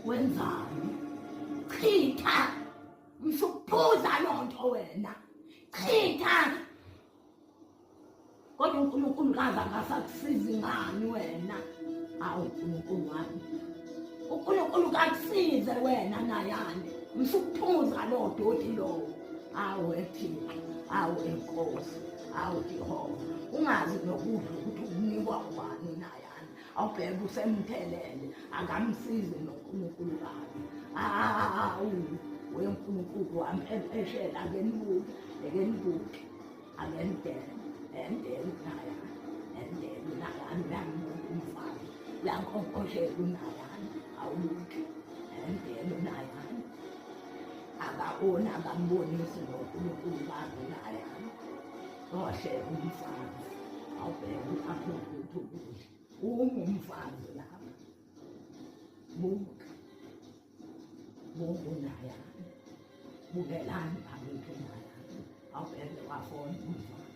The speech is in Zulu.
Wenzani? Chitha. Msukuphuza lonto wena. Chitha. Kodwa uNkulunkulu kaze angasakusizi ngani wena? Awu uNkulunkulu wami. uNkulunkulu kakusize wena nayane. Msukuphuza lo doti lowo. Awu ethixo, awu enkosi, awu Jehova. Ungazi nokudla ukuthi unikwa ubani nayane. Awubheke usemthelele akamsizi noNkulunkulu kabi. Awu weNkulunkulu wami empeshela ake nibuke, ake nibuke. Akendele, endele unayana, endele unayana uyambuka umfazi, uyankonkoshela unayana, awubuki, endele unayana. Akaboni akambonisi noNkulunkulu kabi unayana. Ohleka umfazi, awubheke uyaphuphuthi ukudla. Uma umfazi lapha, buka, buka unayana. Bukelani bakithi unayana, awubheke wafona umfazi.